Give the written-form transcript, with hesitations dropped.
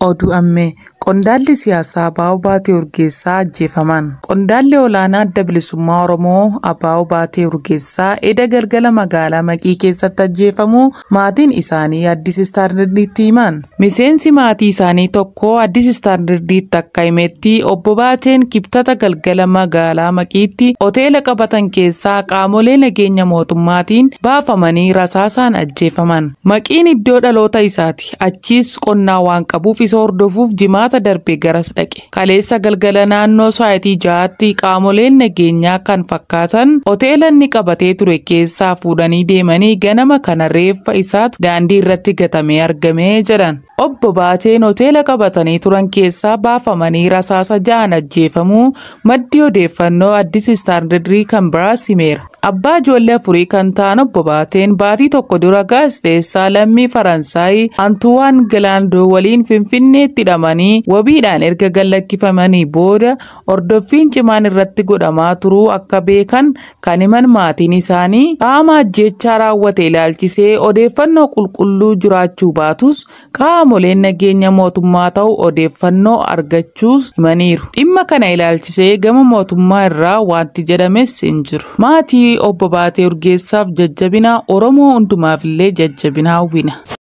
Oduu ammee qondaalli siyaasaa Abaa'oo Baatee Urgeessaa ajjeefaman. Qondaalli olaanaa Adda Bilisummaa Oromoo Abaa'oo Baatee Urgeessaa eda galgala magaalaa Maqii keessatti ajjeefamuu maatiin isaanii Addis Istaandardiitti himan. Miseensi maatii isaanii tokko Addis Istaandardiitti akka himetti obbo Baateen kibxata galgala magaalaa Maqiitti hoteela qabatan keessaa qaamolee nageenya mootummaatiin baafamanii rasaasaan ajjeefaman. Maqiin iddoo dhaloota isaati. Achiis qonnaa waan qabuuf isa hordofuuf jimaata darbe garas dhaqe. Kaleessa galgala naannoo sa'aatii 6tti qaamoleen nageenyaa kan fakkaatan hoteela inni qabatee ture keessaa fuudhanii deemanii ganama kana reeffa isaatu daandii irratti gatamee argame jedhan. Obbo Baateen hoteela qabatanii turan keessaa baafamanii rasaasa 6n ajjeefamuu maddi odeeffannoo Addis Istaandardii kan biraas himeera. Abbaa ijoollee 4 kan ta'an obbo Baateen baatii tokko dura gaazexeessaa lammii Faransaay Antuwaan Gilaandoo waliin Finfinneetti hidhamanii wabiidhaan erga gallakkifamanii booda hordoffiin cimaan irratti godhamaa turuu akka beekan kan himan maatiin isaanii qaama ajjeechaa raawwate ilaalchisee odeeffannoo qulqulluu jiraachuu baatus qaamoleen nageenya mootummaa ta'u odeeffannoo argachuus himaniiru. Dhimma kana ilaalchisee gama mootummaa irraa wanti jedhames hin jiru. Maatii obbo Baatee Urgeessaaf jajjabina, Oromoo hundumaaf illee jajjabina hawwina.